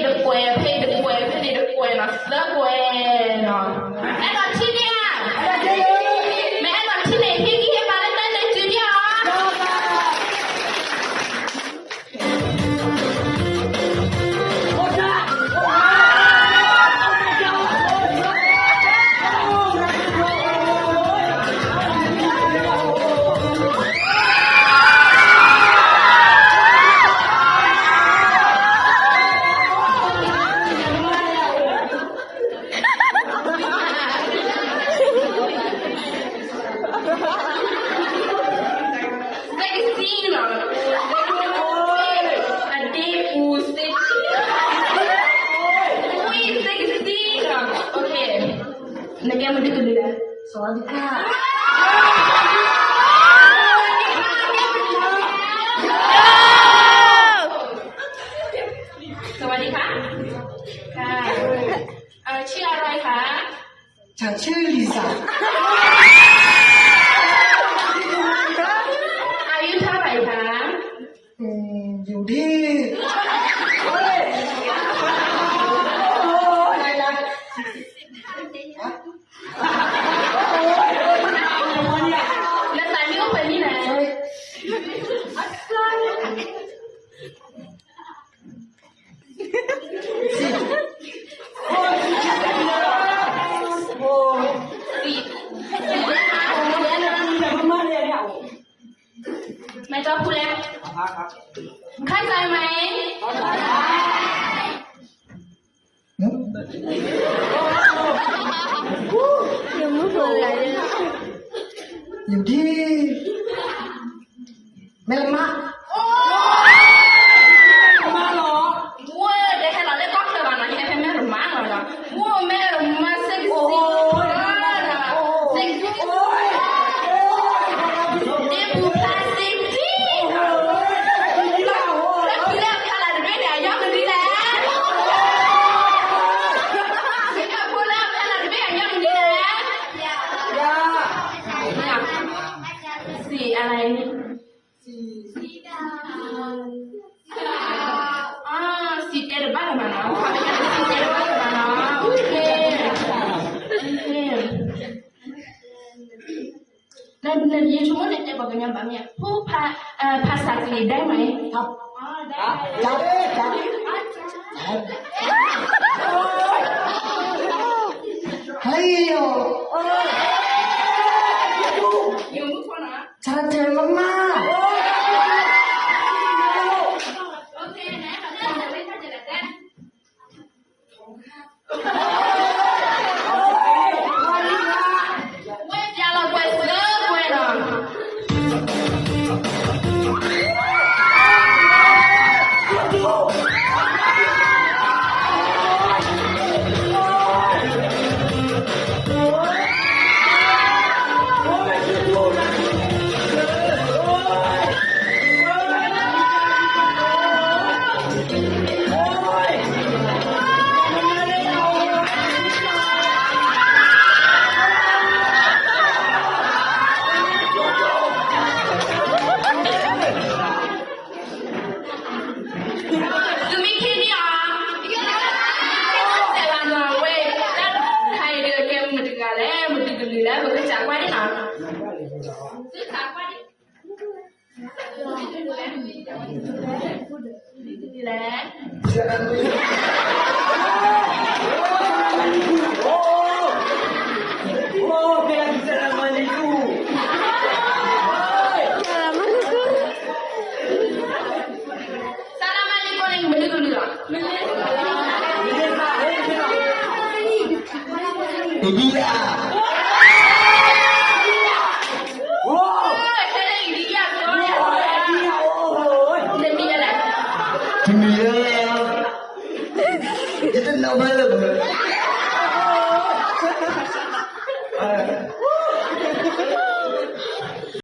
တကွဲးဖဲတကွဲးဖဲန့ၣ်တကွဲးနီၤ သၢကွဲးနီၤ. အဲၣ်ဒိးထံၣ်န့ၢ်ဧါ. မ့ၢ်အဲၣ်ဒိးထံၣ်န့ၢ် ဟ့ၣ်ဂံၢ်ဟ့ၣ်ဘါလၢတၢ်န့ၣ်တုၤဒံးဧါ. စ့ကစံနီၤ, အဒ့ပူၤစ့ကစံ, ဝံစ့ကစံနီၤ. နကဲမနုၤကလုာ်လဲၣ်. สวัสดีค่ะ. สวัสดีค่ะ. ค่ะ. เอ่อ ชื่ออะไรคะ? ฉันชื่อลิซ่า. อายุเท่าไหร่คะ? อืม อยู่ที่ โอ๊ย โอ๊ย อะไรนะ ฮะ နသးမံအိၣ်ဖဲန့ၣ်လဲၣ်. မ့ၢ်ကၠီဖူလဲၣ်, ခါစၢ်မၤအံၤ, ယူၤဒံၣ် မ့ၢ်လၢမါ, မါလီၤ, ဝဲတဟဲလီၤလၢကီၢ်ချၢဘၣ်နီၤ, ယဟဲဖဲမ့ၢ်လၢမါလီၤ, ဝဲမ့ၢ်လၢမါစ့ကစံ, စ့ကစံ, ဒ့ပူၤဖျါစ့ကစံ, လၢဖုလၢအဖျါလၢ်တဘ့ၣ်န့ၣ် အယီၢ်ကဒုလဲၣ်, လၢဖုလၢအဖျါလၢ်တဘ့ၣ်အယီၢ်ကဒုလဲၣ်. စံးအါလၢန့ၣ်, စံး, စံးတဲတဘၣ်လၢၤဘၣ်နီၤ, စံးတဲတဘၣ်လၢၤဘၣ်နီၤ, နယဆိကမိၣ်န့ၣ်တဲပှၤကညီဘၣ်မ့ၢ်ဧါ, ဖုဖး, ဖးစးကလံၤဒဲမး, ဟဲယီၤ, ယမုၢ်ခိၣ်နီၤ, ဆၢတဲမမါ ဝဲၢ်ပျါလီၤကွဲးစၢၤကွဲးနီၤ. သုမ့ၢ်ထံၣ်န့ၢ်အီၤ, တဲဘၣ်နီၤဝဲ, တၢ်တခါအံၤဒုးကဲမတဂၤလဲၣ်, မတၤကလုာ်လဲၣ်, ပကစးကွၢ်န့ၢ်နီၤ. သုစးကွၢ်န့ၣ် လဲၣ်. စလါမလိၤကိန့ၣ် မနုၤကလုာ်လဲၣ်. အ့ဒံယၤ. တမံၤလၢ်, ယတနီၢ်ဘၣ်လၢၤဘၣ်.